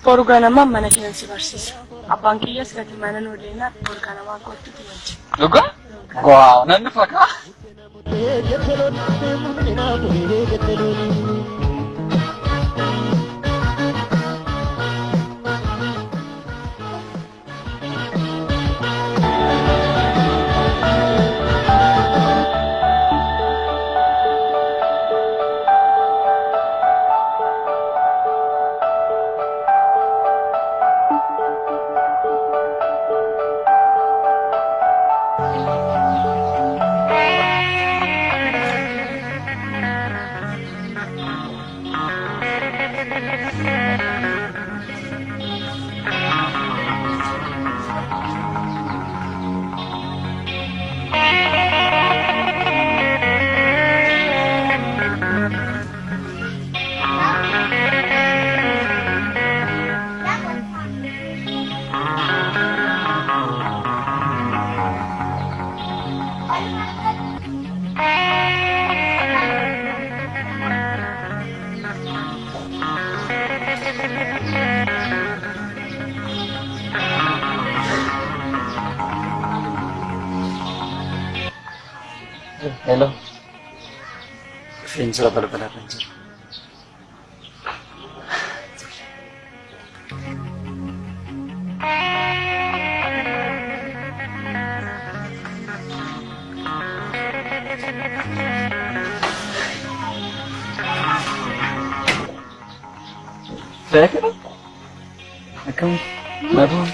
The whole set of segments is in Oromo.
Boru ganamaan mana keenan si barsiisa. Abbaan kiyyas gati mana nuu deemnaan boru ganamaan kottuuti wajjin. Dhugaa? Waaw nan dhufa kaa. Hello. Dhufeen jira balbalarra hin jiru. Beekadha. Akkam naguma.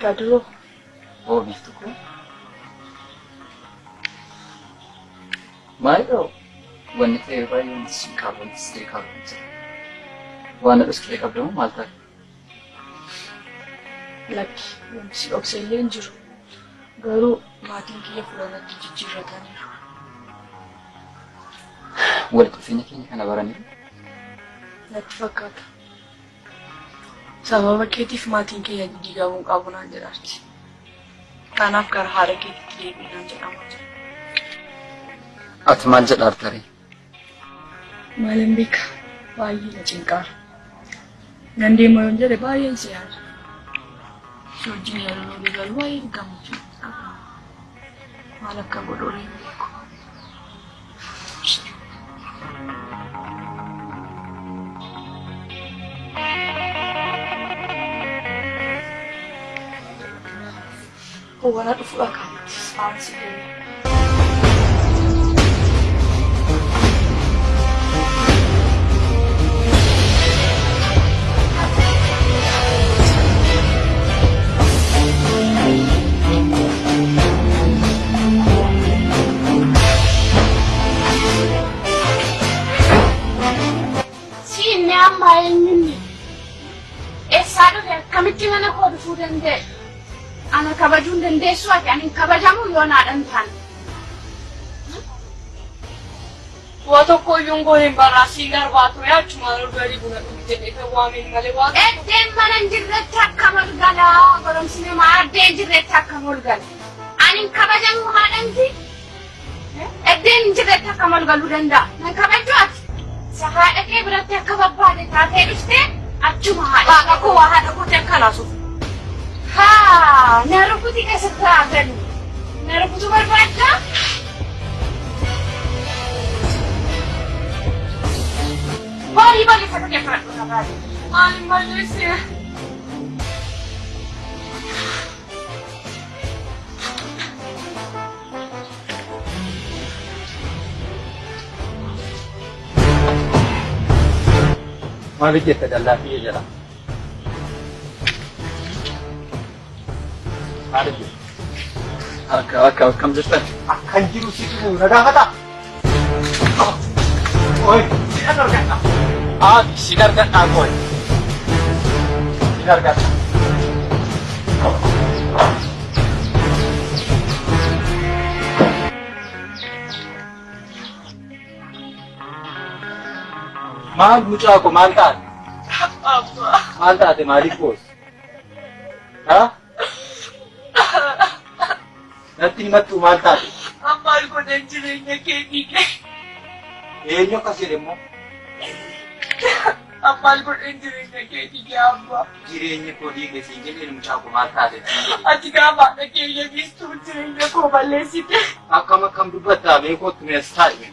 Gaaduroo Oo biiftuu koo. Maalidha wanni ta'e baay'ee wanti sin qabu wanti si qabu hin jiru. Waan na dhoksuuf qabdu moo maal taate? Lakki wanti si dhokse illee hin jiru. Garuu maatiin kiyya fuula natti jijjiirrataniiru. Walitti dhufeenya keenya kana baraniiru. Natti fakkaata. Sababa keetiif maatiin keenya diigamuu qabu naan jedhaarti. Kanaaf gara haadha keetiitti deebi'i naan jedhamaa jira. Ati maal jedhaarta ree? Maalan beeka baay'ee na cinqaara. Nan deema yoon jedhe baay'een si yaada. Si wajjin yeroo oolu garuu baay'een gammachuu qaba. Maal akka godhu hin beeku. Hubana dhufuudha kanatti saansi deema. Si inni amma eenyunni? Eessaa dhufe akkamitti mana koo dhufuu danda'e? Ana kabajuu hin dandeessu ati ani hin kabajamu yoo naadha hin taane. Waa tokko iyyuu hin gooneen barraa siin darbaa ture achumaan ol galii buna dhugi jedhee kan waameen malee waa tokko. Eddeen mana hin jirretti akkam ol galaa goromsi namaa addee hin jirretti akkam ol gala. Ani hin kabajamu haadha miti. Eddeen hin jirretti akkam ol galuu danda'a? Nan kabajju ati. Isa haadha kee biratti akka barbaade taatee dhuftee achuma haadha. Haadha koo waa haadha kooti akka naasuuf. Haa na rukuti keessatti haa galu. Na rukutuu barbaaddaa? Horii balleeffatu kee fudhadhu na baali. Maaliin balleessee? Maaliif jette dallaa kiyya jala? Maaliif jette? Akka akka akkam jirtan? Akkan jiru situ na gaafata? Oi, sin argadha. Ati sin argadha koi. Sin argadha. Maal mucaa koo maal taate? Abbaa. Maal taate maaliif boossa? Ha? Natti himattu maal taate? Maal godhan jireenya kee diige? Eenyu akkas jedhe immoo? Maal godhan jireenya kee diige abbaa? Jireenyi koo diige siin jedheen mucaa koo maal taate siin jedhe. Ati gaafa haadha kee eegistu jireenya koo balleessite. Akkam akkam dubbattaa mee kottu mee as taa'i mee.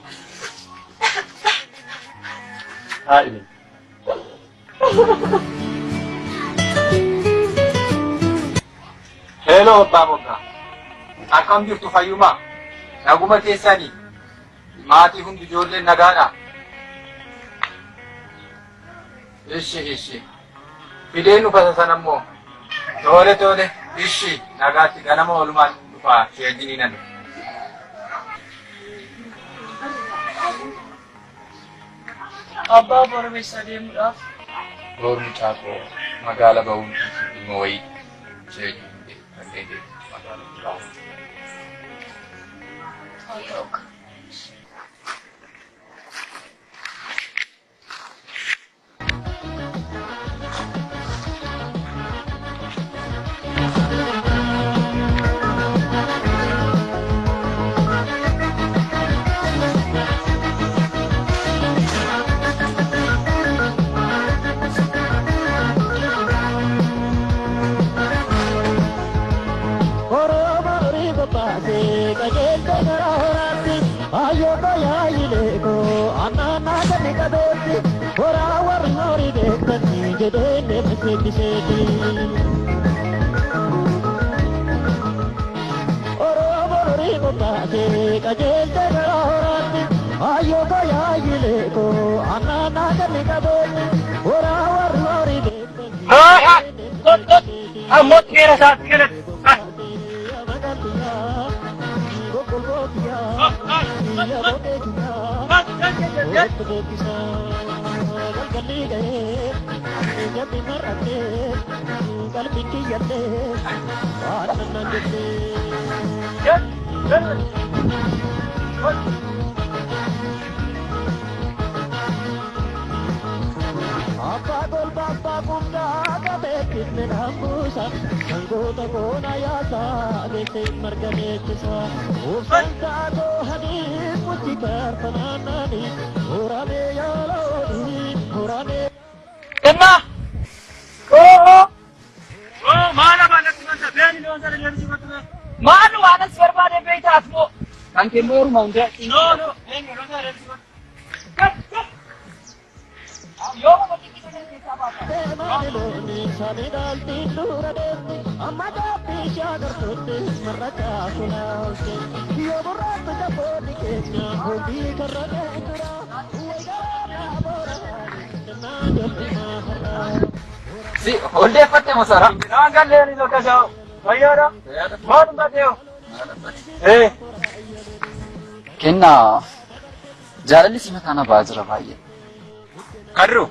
Taa'i mee. Hello abbaa moggaa. Akkam jirtu fayyumaa? Naguma keessanii? Maatii hundi ijoolleen nagaadhaa? Ishi ishi. Fideen dhufa sana immoo. Tole tole. Ishi nagaatti ganama oolumaan dhufa ishee wajjiniin ani. Abbaa boru eessa deemuudhaaf? Boru mucaa koo magaala ba'uun dhimma wayii ishee wajjin dhaqee deemu magaala biraa. Haa ta'u. Oromoo qophaasee qajeelte gara horaatti ayyoota yaayileekoo annaannaa gadi qabeetti horaa warri horii beektanii jedhee nama seebbiseeti. Oromoo qophaasee qajeelte gara horaatti ayyoota yaayileekoo annaannaa gadi qabeetti horaa warri horii beektanii jedhee nama seebbiseeti. Ammoo seera isaatti kennan. Abbaa golba abbaa guddaa qabeettis midhaan buusa sangoota koona yaasaa geessee marga leechisa ubsaan saatoo hadii muchi karfanaanani horamee yaalooni horamee. Emma! Oo! Oo maal afaan natti manta beeni loon sana deemsii kottu mee. Maal waan as barbaade beektaas moo? Kan kee immoo orma hundaa. No no beeni loon sana deemsii kottu. Gat gat. Yoo nama xiqqisa kana keessaa baata. Deemaanilooni samidaaltiin dura deemti amma gaabbii shaagartuutti marrachaa kulaalte yoo burraatti jaboonni keenya hojii karra tura waygaraa boora kennaa jabbimaa har'aa. Si holdeeffatte masara. Naan galleen isa kasaa. Fayyaadha. Maal hin Eh. Kennaa jaalalli si mataa na ba'aa jira baay'ee. Kadru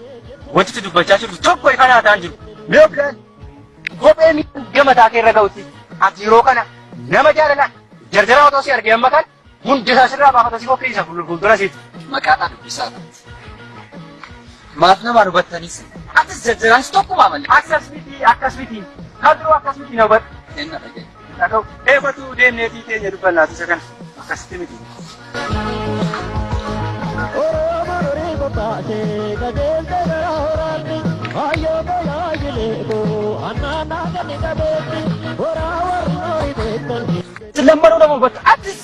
wanti dubbachaa jirtu tokko ifa naataan jiru. Mee of ilaali. Kophee miidhagaa mataa kee irra ga'utti ati yeroo kana nama jaalala jarjaraa otoo si argee amma kan hundi isaa sirraa baafata si qopheessa fuuldura siiti. Maqaadhaa dubbisaa taate. Maaf namaan hubattanis atis jarjaraanis tokkumaa malee. Akkas miti akkas miti kadru akkas miti na hubadhu. Kenna dhagaye. Dhaga'u eebatu deemneetii teenya dubbannaati isa kana akkasitti miti. Oromoo horii qophaasee qajeelte gara horaatti ayyoota yaayileekoo annaannaa gadi qabeetti horaa warri horii beektanii. Lammanuu nama hubattu atis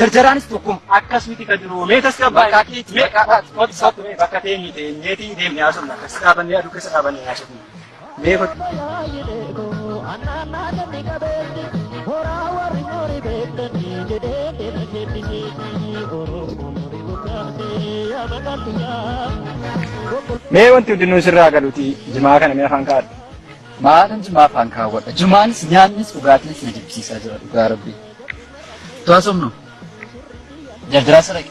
jarjaraanis tokkuma akkas miti kadru mee tasgabbaa'e. Maqaa keeti maqaadhaati. Kottu kottu mee bakka teenyu teenyeetii deemnee haasofna akkas dhaabannee aduu keessa dhaabannee haasofna. Mee kottu. Yaayileekoo annaannaa gadi qabeetti horaa warri horii beektanii jedhee nama seebbiseeti. Oromoo horii qophaasee yaa maqaan Mee wanti hundinuu sirraa galuuti jimaa kana mee afaan kaa'adhu. Maalan jimaa afaan kaawwadha. Jimaanis nyaannis dhugaatiinis na jibbisiisaa jira dhugaa rabbii. To'asumnu. Jarjaraa saraqe.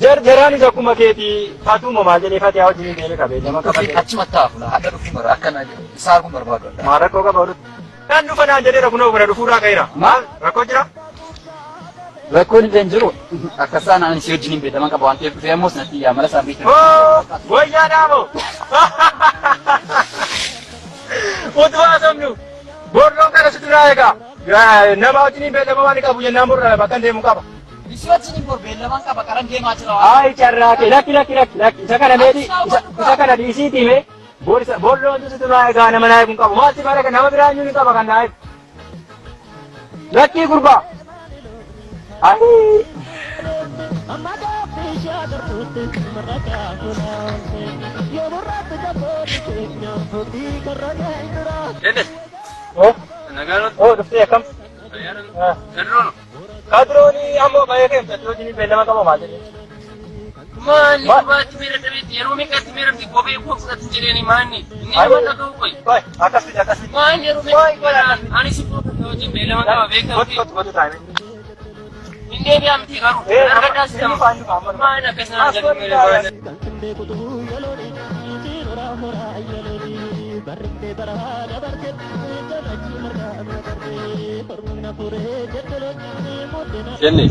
Jarjaraanis akkuma keetii fatuuma maal jedhee fatee wajjin deeme qabee nama qabate. Achumatti haafula. Hadha dhufuu bara akkana isaa arguun barbaadu adda. Maal rakkoo qaba odutti. Nan dhufa naan jedheera kunoo bira dhufuurraa ka'eera. Maal rakkoo jira? Rakkoon illee hin jiru. Akka isaan ani si wajjin hin beellaman qaba waan ta'eef dhufee ammoo natti yaa mala isaan beektan. Oo, wayyaa dhaabo. Utuu haasofnu borroon kana si duraa egaa. Nama wajjin beellama waan qabu jennaan borra bakka deemu qaba. Si wajjin bor beellaman qaba qaran deemaa jira. Ay carraa kee lakki lakki lakki lakki isa kana meeti isa kana dhiisiitii mee borisa borroon si duraa egaa nama naa eeguun qabu maalti bara nama biraa eenyuun qaba kan naa eegu. Lakkii gurbaa. Ay. Dennis, Oh, nagaan oh dhuftee akkam? Kadroon. Kadrooni ammoo baay'ee keessa wajjin beellama qaba maal jedhee. Maanni dhugaatti miira dhabeetti yeroo meeqatti miira fi kophee koo fudhatu jedheeni maanni. Inni nama dhaga'u qoy. Qoy akkas miti akkas miti. Maanni yeroo meeqatti ani si fuudhu wajjin beellama qaba Kottu beekamti. kottu kottu taa'e. Inni deebi'aa miti garuu. Argadhaa si nama. Maanni akkas naan jedhu miira baay'ee. Jenne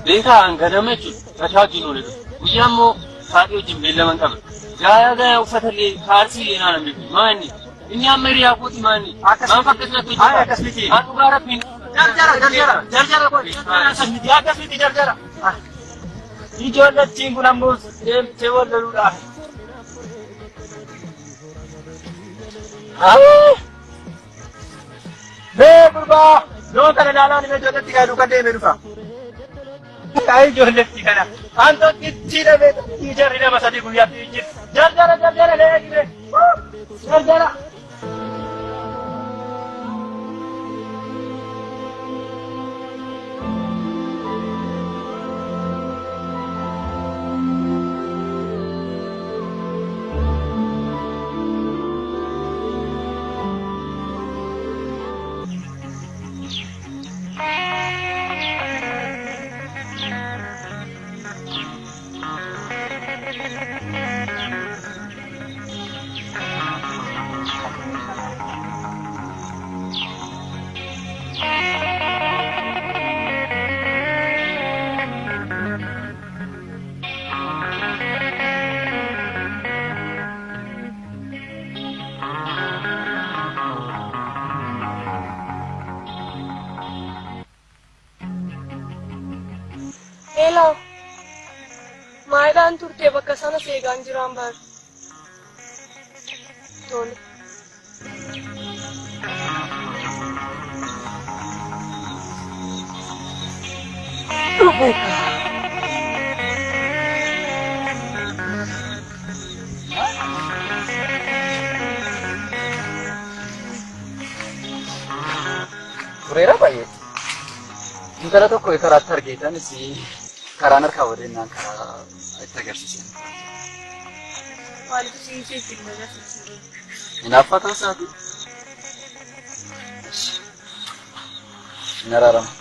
beekaa an ganama jechuudha tasaa wajjin oole dhufe. Guyyaa immoo haadhi wajjin beellaman qaba. Gaaya gaaya uffata illee kaalsii illee naan hambisu. Maanni inni amma hiriyaa kooti maanni. Maaf akkas natti Ay akkas miti. An dhugaa rabbiin. Jarjara jarjara jarjara qoy akkas miti akkas miti jarjara. Ijoollettiin kun ammoo deemtee wallaluudhaaf. Mee gurbaa loon kana ilaalaa ni ijoolletti kana duukaa deemee dhufa. Ay ijoolletti kana an tokkichi dhabee tokkichi jarri nama sadii guyyaatti jira. Jarjara jarjara lee jarjara. Hello. Maayidhaan turte bakka sana seegaan jiraan bar. Tole. Tureera baay'ee. Intala tokko karaatti argeetanis karaan harkaa wadeennaan karaa itti agarsiisan. Maaliif siin siif hin agarsiisu? Hinaaffaa ta'uu isaati. Hin araaramu.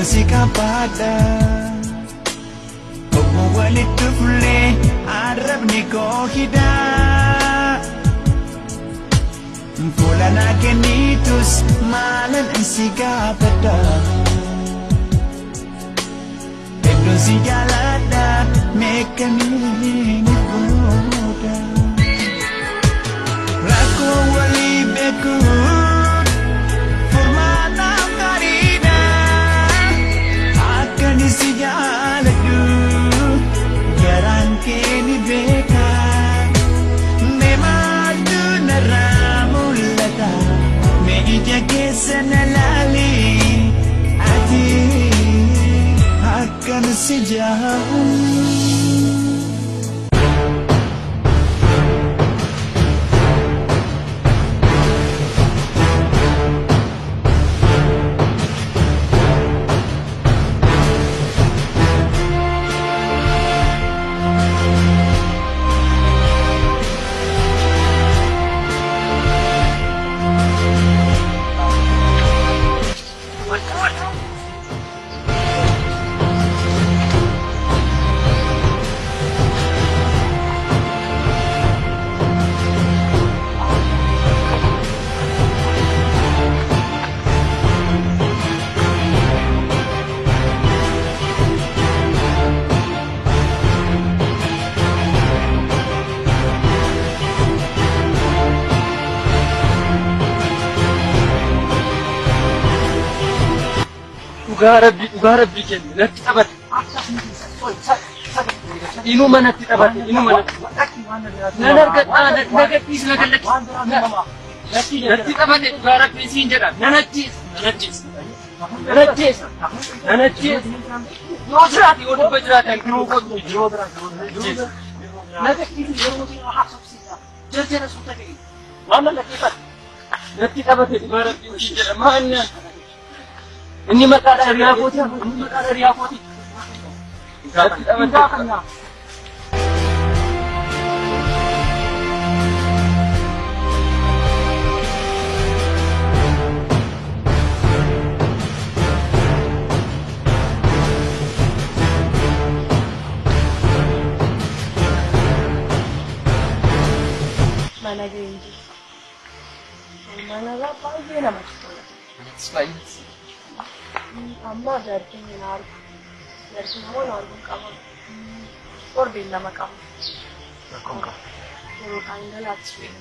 Hedduun si qabaadha. Obbo walitti fuullee arrabni koo hidhaa. Fuula naa kennitus maalan si gaafadha. Hedduun si jaaladha meeqamiin booda. Rakkoo walii beekuun furmaata gaariidha. Akkan si jaaladhu garaan kee ni beeka. Mee maaltu narraa mul'ata? Mee ija keessa na laali. Ati akkan si jaaladhu. Dhugaa rabbii kennu natti taphate. Inuma natti taphate inuma natti. Nan argadhaa na gadhiisi na gallachi. Natti taphate dhugaa rabbii siin jedha nan ajjeesa nan ajjeesa. Nan ajjeesa nan ajjeesa. Yoo jiraate yoo dubba jiraate yeroo kootu yeroo ajjeesa. Na gadhiisi yeroo jarjara suuta ta'e waan natti taphate. Natti taphate dhugaa rabbii siin jedha maal Inni maqaadha hiriyaa kooti. Inni maqaadha hiriyaa kooti. Natti taphate. Mana ga'een jiru. Manarraa baay'ee namatti tola. Baay'ee. Amma jaartiin na argu. Jaartiin immoo na arguun qaba. Torbeen lama qaba. Rakkoon qaba. Yeroo kaan galaatti su'ee.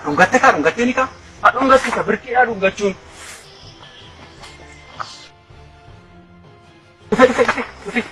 Dhungatte kaa dhungattee ni kaa? Haa dhungatte ka birqiidhaa dhungachuun. Dhufe dhufe dhufe dhufe.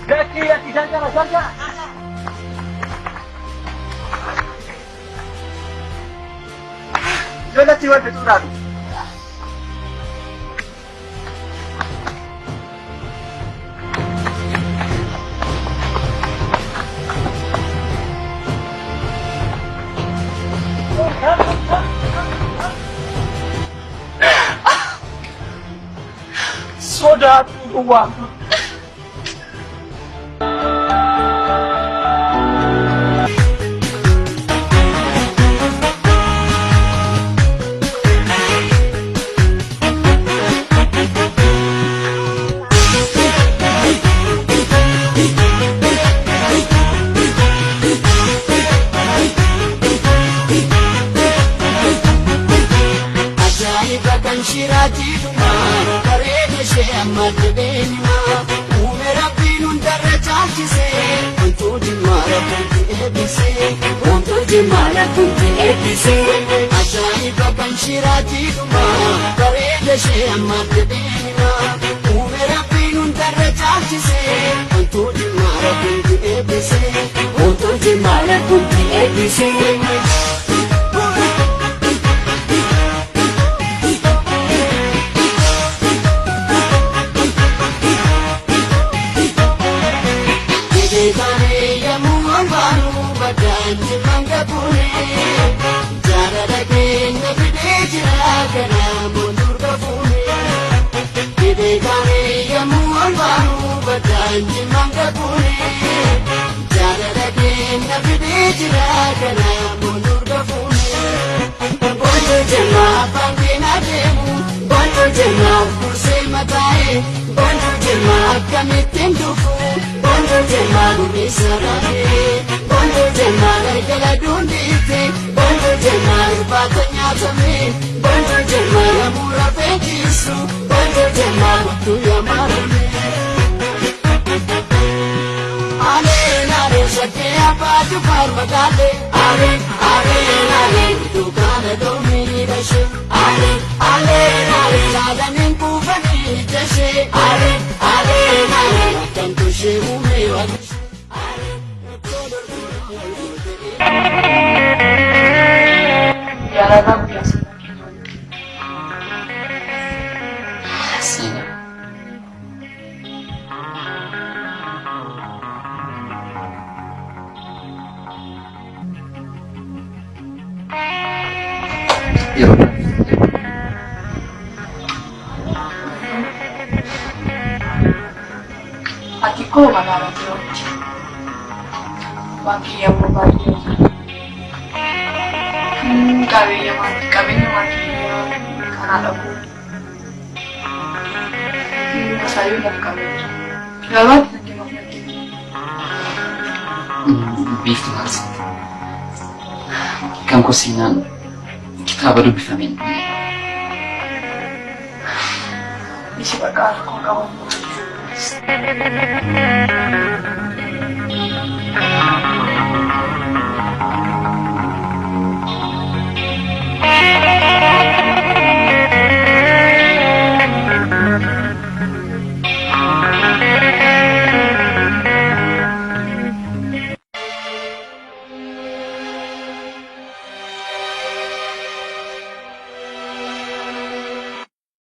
Gatti gatti jarjara jarjara. Ijoolletti wal fixuudhaaf. Sodaatu duwwaa. Ajaa'iba kan shiraatii dhumaa bareeda ishee amma dhibeenima uume rabbiin hundarra caalchise wantuu jimmaa rabbiin eebbise wantuu jimmaa rabbiin eebbise. Ajaa'iba kan shiraatii dhumaa bareeda ishee amma dhibeenima uume rabbiin hundarra caalchise wantuu jimmaa rabbiin eebbise wantuu jimmaa rabbiin eebbise. gammada jimaan gabuuni. Jaalala keenya fidee jira kana boonuu gafuuni. Boonuu jennaa abbaan keenya deemu. Boonuu jennaa kursee mataa'e. Boonuu jennaa akkamittiin dhufu. Boonuu jennaa gurri saraa'e. Boonuu jennaa galgala duundiitte. Boonuu jennaa irbaata nyaatame. Boonuu jennaa yemmuu rafee ciisu. Boonuu jennaa kottu yamaarame. Aleen aleen shakkee abbaa jufaar magaalee. Aleen aleen aleen duukaana doonii dhashee. Aleen aleen aleen laalaniin kuufanii ijashee. Aleen aleen aleen akkamtu ishee uumee waaqishee. Aleen rakkoo dorgomaa. Jaalala guddaa seenaa keenya waliin. Seenaa. Yeroo Ati koo magaalaa jirutti. Abbaan kiyya immoo baay'ee qabeenya maatii qabeenya maatii kiyyaa kanaa dhabu. Isaayyuu lafa qabeenya. Garuu ati natti himaaf natti himi. Beektu maal seeta? Kan koo seenaan kitaaba dubbifameen dhume. Isi bakka rakkoo qabu.